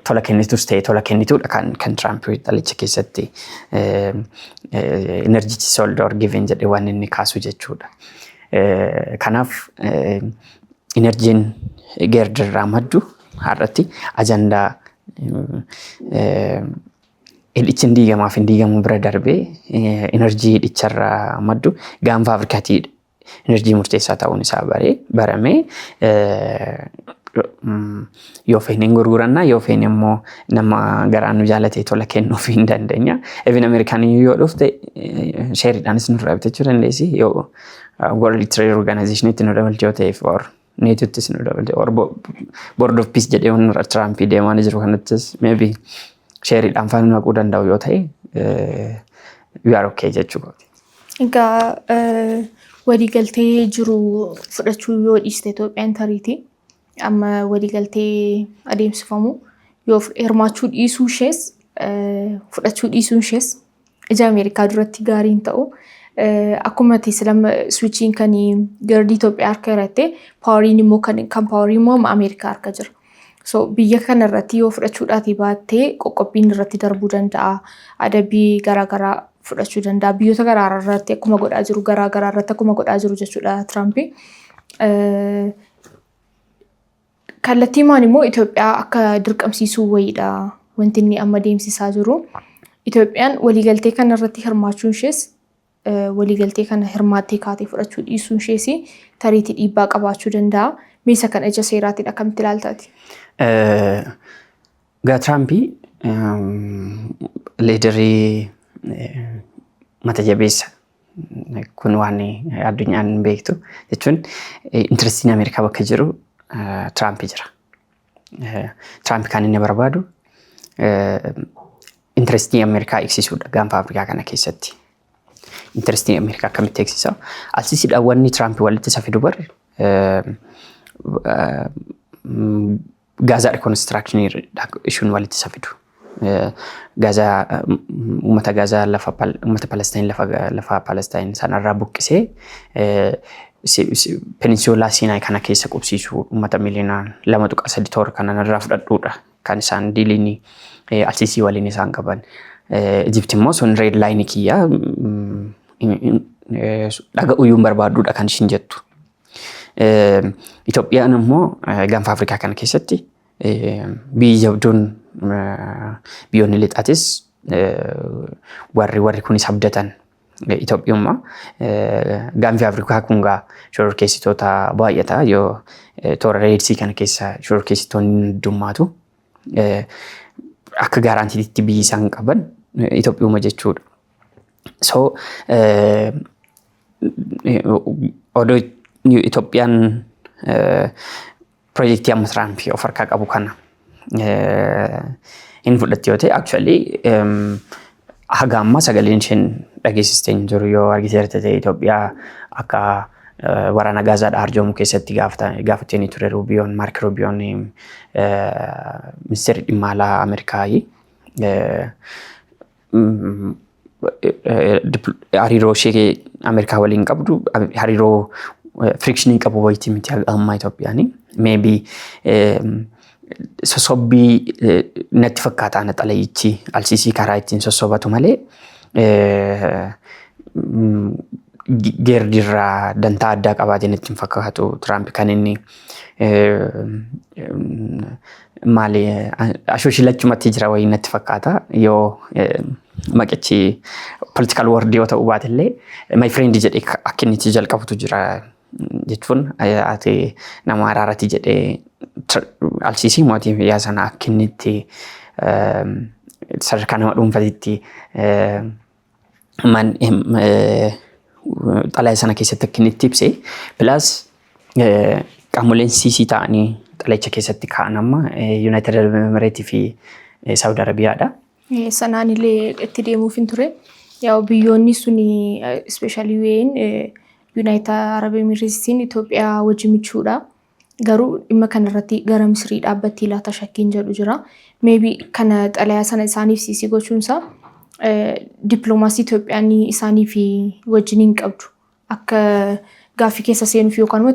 tola kennitus ta'e tola kennituudha kan Tiraamp xalicha keessatti energy sold or given jedhee waan inni kaasu jechuudha. Kanaaf energyn GERD irraa maddu har'atti ajandaa hidhichi hin diigamaaf hin diigamuu bira darbee, energy hidhicharraa maddu gaanfa Afrikaatii energy murteessaa ta'uun isaa baree baramee, yoo feene hin gurgurannaa, yoo feene immoo nama garaan nu jaalatee tola kennuuf hin dandeenya. Even Ameerikaan yoo dhufte shareiidhaanis nurraa bitachuu dandeessi, yoo World Trade Organization itti nu dabalte yoo ta'eef, or NATOttis nu dabalte, or Board of Peace jedhee waan Trump deemaa jiru kanattis maybe shareiidhaan faana naquu danda'u yoo ta'e, we are okay jechuudha. Egaa waliigaltee jiru fudhachuu yoo dhiiste Itoophiyaan, tariitii amma waliigaltee adeemsifamu yoo hirmaachuu dhiisuu ishees, fudhachuu dhiisuu ishees ija Ameerikaa duratti gaarii hin ta'u. Akkuma silama switchiin kan GERDii Itoophiyaa harka irratti, poweriin immoo kan powerii immoo Ameerikaa harka jira. So biyya kana irratti yoo fudhachuudhaatii baattee qoqqobbiin irratti darbuu danda'a. Adabbii garaagaraa fudhachuu danda'a. Biyyoota garaagaraa irratti akkuma godhaa jiru, garaagaraa irratti akkuma godhaa jiru jechuudha Tiraampi. Kallattiimaan immoo Itoophiyaa akka dirqamsiisuu wayiidha wanti inni amma deemsisaa jiru. Itoophiyaan waliigaltee kana irratti hirmaachuun ishees, waliigaltee kana hirmaattee kaatee fudhachuu dhiisuun ishees tariitii dhiibbaa qabaachuu danda'a. Meesa kana ija seeraatiin akkamitti ilaaltaati? Egaa Tiraampii leaderii mata jabeessa, kun waan addunyaan beektu jechuun, interestiin Ameerikaa bakka jiru Tiraampi jira. Tiraampi kan inni barbaadu interestii Ameerikaa eegsisuudha gaanfa Afrikaa kana keessatti. Interestii Ameerikaa akkamitti eegsisa? Alsiisiidhaan wanni Tiraampi walitti isa fidu bar Gaazaa reconstructionii ishuun walitti isa fidu. Gaazaa, uummata Gaazaa, lafa uummata Palestiin, lafa Palestiin sanarraa buqqisee peninsula Siinaay kana keessa qubsiisuu, uummata miliyoona 2.37 kana irraa fudhadhuudha kan isaan dealiin Alsiisii waliin isaan qaban. Ijipti immoo sun red lineii kiyyaa dhaga'uu hin barbaadduudha kan ishiin jettu. Itoophiyaan immoo gaanfa Afrikaa kana keessatti biyyi jabduun, biyyoonni lixaatis warri kunis abdatan Itoophiyummaa. Gaanfi Afrikaa kun gaa shororkeessitoota baay'ata, yoo toora Red Sea kana keessa shororkeessitoonni heddummaatu, akka guaranteeitti biyyi isaan qaban Itoophiyuma jechuudha. So odoo Itoophiyaan piroojeektii amma Tiraampii of harkaa qabu kana hin fudhatti yoo ta'e, actually haga ammaa sagaleen isheen dhageessistee hin jiru. Yoo argiteerta ta'e, Itoophiyaa akka waraana Gaazaadhaa arjoomu keessatti gaafatee ni ture Ruubiyoon, Maark Ruubiyoon, ministeerri dhimma alaa Ameerikaa. Hariiroo ishee Ameerikaa waliin qabdu hariiroo frictionii qabu wayitii miti haga ammaa Itoophiyaan. Maybe sossobbii natti fakkaata ana xalayichi Alsiisii karaa ittiin sossobatu malee, GERDirraa dantaa addaa qabaateen itti hin fakkaatu Tiraamp. Kan inni maali ashoshilachumatti jira wayii natti fakkaata, yoo maqichi political word yoo ta'uu baate illee, "my friend" jedhee akka inni itti jalqabutu jira jechuun, ati nama araarati jedhee Alsiisii mootii biyyaa sana akka inni itti sadarkaa nama dhuunfatitti man xalaya sana keessatti akka inni itti ibse, plus qaamoleen CC ta'anii xalayicha keessatti ka'an amma United Arab Emirates fi Saudi Arabiyaadha. Sanaan illee itti deemuuf hin ture. Yaa biyyoonni suni, especially UAE'n, United Arab Emiratesiin Itoophiyaa wajjin michuudha. Garuu dhimma kanarratti gara Misrii dhaabbattii laata shakkiin jedhu jira. Maybe kana xalayaa sana isaaniif CC gochuunsaa Dippiloomaasii Itoophiyaan isaanii fi wajjiniin qabdu akka gaaffii keessa seenuuf yookaan immoo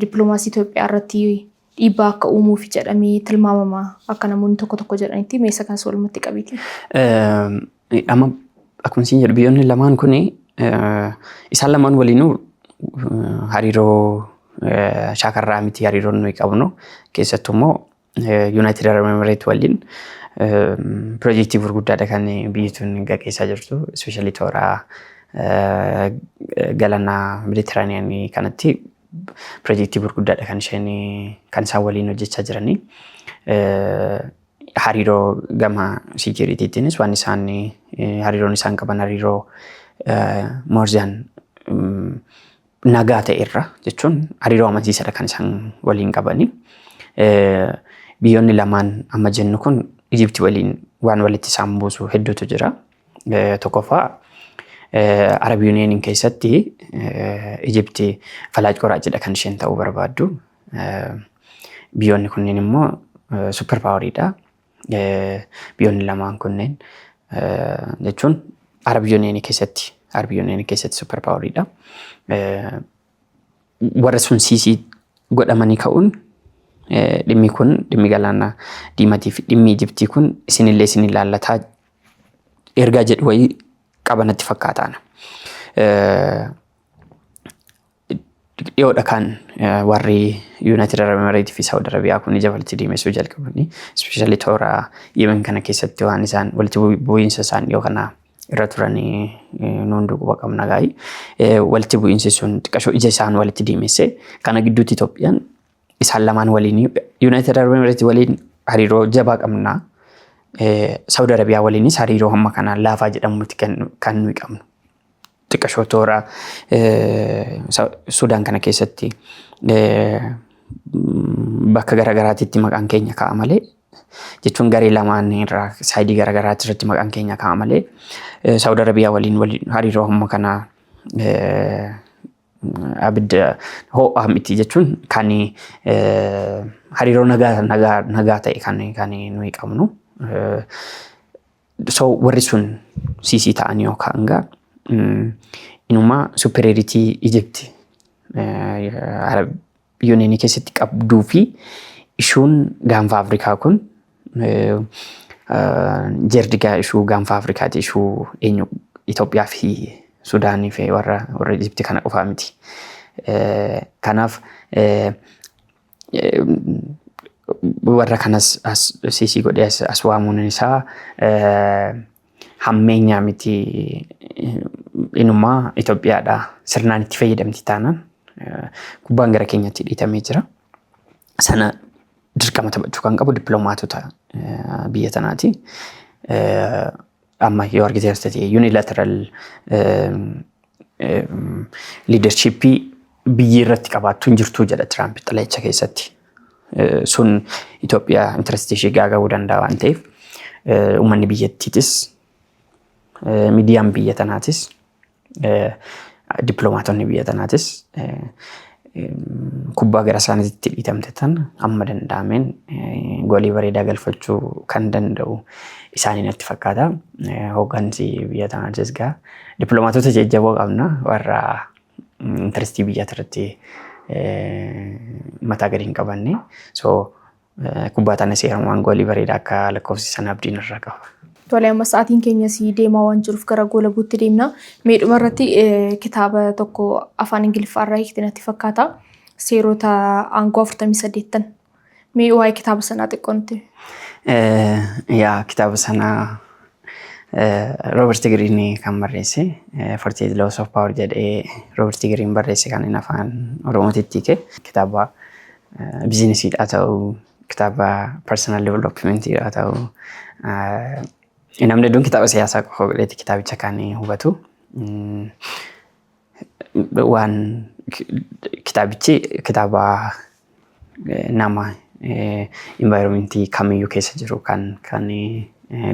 dippiloomaasii Itoophiyaa irratti dhiibbaa akka uumuuf jedhamee tilmaamama akka namoonni tokko tokko jedhanitti. Meeshaa kanas walumatti qabeeti. Amma akkuma isin jedhu, biyyoonni lamaan kun, isaan lamaan waliinuu hariiroo shaakarraa miti hariiroon nuyi qabnu. Keessattuu immoo United Arab Emirates waliin piroojeektii gurguddaadha kan biyyi tun gaggeessaa jirtu. Especially toora galaana Meditiraaniyaanii kanatti piroojeektii gurguddaadha kan isheen kan isaan waliin hojjechaa jiranii. Hariiroo gama securitytiinis waan isaan hariiroon isaan qaban hariiroo more than nagaa ta'e irra jechuun hariiroo amansiisaadha kan isaan waliin qabanii. Biyyoonni lamaan amma jennu kun Ijipti waliin waan walitti isaan buusu hedduutu jira. Tokkoffaa, Arab Unioniin keessatti Ijipti falaaj qoraachidha kan isheen ta'uu barbaaddu. Biyyoonni kunneen immoo super poweriidha. Biyyoonni lamaan kunneen jechuun Arab Unionii keessatti super poweriidha. Warra sun siisii godhamanii ka'uun dhimmi kun, dhimmi galaana diimatii fi dhimmi Ijiptii kun isinillee isin ilaallataa ergaa jedhu wayii qabanatti fakkaataana. Dhiyoodha kan warri United Arab Emirates fi Saudi Arabiyaa kun ija walitti diimessuu jalqabanii, especially toora Yemen kana keessatti waan isaan walitti bu'iinsa isaan dhiyoo kana irra turanii nu hunduu quba qabna gaa'ii. Walitti bu'iinsi sun xiqqashoo ija isaan walitti diimesse. Kana gidduutti Itoophiyaan isaan lamaan waliin, United Arab Emirates waliin hariiroo jabaa qabna. Saudi Arabiyaa waliinis hariiroo hamma kanaan laafaa jedhamutti kan nuyi qabnu. Xiqqashoo toora Sudaan kana keessatti bakka garaagaraatitti maqaan keenya ka'a malee, jechuun garee lamaan irraa sideii garaagaraatti irratti maqaan keenya ka'a malee, Saudi Arabiyaa waliin hariiroo hamma kanaa abidda ho'aa miti, jechuun kan hariiroo nagaa nagaa nagaa ta'e kan nuyi qabnu. So warri sun siisii ta'anii yookaan gaa inumaa superiority Ijipti Arab Unionii keessatti qabduu fi ishuun gaanfa Afrikaa kun jerdigaa ishuu gaanfa Afrikaati, ishuu eenyu, Itoophiyaa fi Sudaanii fi warra Ijipti kana qofaa miti. Kanaaf warra kanas as siisii godhee as waamuun isaa hammeenyaa miti. Inumaa Itoophiyaadha sirnaan itti fayyadamti taanaan kubbaan gara keenyatti dhiitamee jira. Sana dirqama taphachuu kan qabu dippiloomaatota biyya tanaati. Amma yoo argite ta'e, unilateral leadershipii biyyi irratti qabaattu hin jirtu jedha Tiraamp xalayicha keessatti. Sun Itoophiyaa interestii ishee gaaga'uu danda'a waan ta'eef, uummanni biyyattiitis, miidiyaan biyya tanaatis, dippiloomaatonni biyya tanaatis kubbaa gara isaaniitti dhiitamte tan amma danda'ameen goolii bareedaa galfachuu kan danda'u isaanii natti fakkaata. Hooggansi biyya tanaatis gaa dippiloomaatota jajjaboo qabna, warra interestii biyya irratti mataa gadi hin qabanne. So kubbaa tana seerumaan goolii bareedaa akka lakkoofsisan abdiin irraa qaba. Tole, amma sa'aatiin keenya si deemaa waan jiruuf gara goolabuutti deemna. Meedhuma irratti kitaaba tokko afaan Ingiliffaa irraa hiikte natti fakkaata. Seerota aangoo 48. Mee waa'ee kitaaba sanaa xiqqoo nutti. Yaa, kitaaba sanaa Robert Greene kan barreesse, 48 Laws of Power jedhee Robert Greene barreesse, kan inni afaan Oromootitti hiike. Kitaaba businessiidhaa ta'u, kitaaba personal developmentiidhaa ta'u, namni hedduun kitaaba siyaasaa qofa godheeti kitaabicha kan hubatu. Waan kitaabichi kitaaba nama environmentii kamiyyuu keessa jiru kan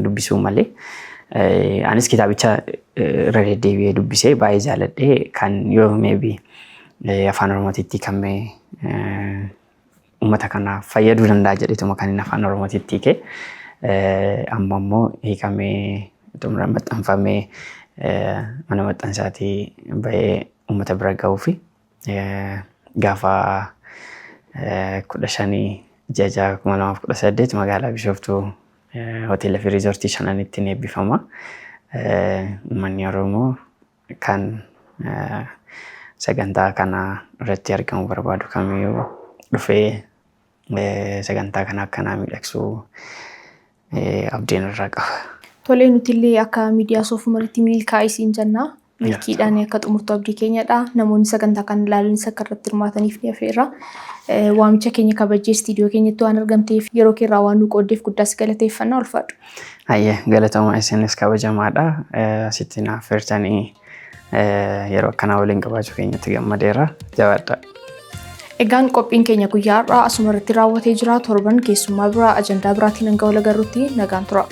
dubbisuu malee. Anis kitaabicha irra deddeebi'ee dubbisee baay'ee jaaladhee, kan yoo maybe afaan Oromootitti hiikamee uummata kanaaf fayyaduu danda'a jedheetuma kan inni afaan Oromootitti hiike. Amma immoo hiikamee Xumura maxxanfamee mana maxxansaatii bahee uummata bira gahuu fi gaafa 15 ji'a 6 2018 magaalaa Bishooftuu hoteela fi riizoortii Shananitti ni eebbifama. Uummanni Oromoo kan sagantaa kana irratti argamu barbaadu kamiyyuu dhufee sagantaa kana akkanaa miidhagsuu abdiin irraa qaba. Tolee, nuti illee akka miidiyaa Soofumaritti milkaa'ii siin jenna. Milkiidhaan akka xumurtu abdii keenyadha. Namoonni sagantaa kana ilaalanis akka irratti hirmaataniif ni afeerra. Waamicha keenya kabajjee istiidiyoo keenyatti waan argamteef, yeroo keerraa waan nu qooddeef guddaas galateeffannaa, ulfaadhu. Hayyee, galatooma, isinis kabajamaadha. Asitti na affeertanii yeroo akkanaa waliin qabaachuu keenyatti gammadeera. Jabaadha. Egaan qophiin keenya guyyaa har'aa asuma irratti raawwatee jira. Torban keessummaa biraa, ajandaa biraatiin hanga wal agarrutti nagaan tura.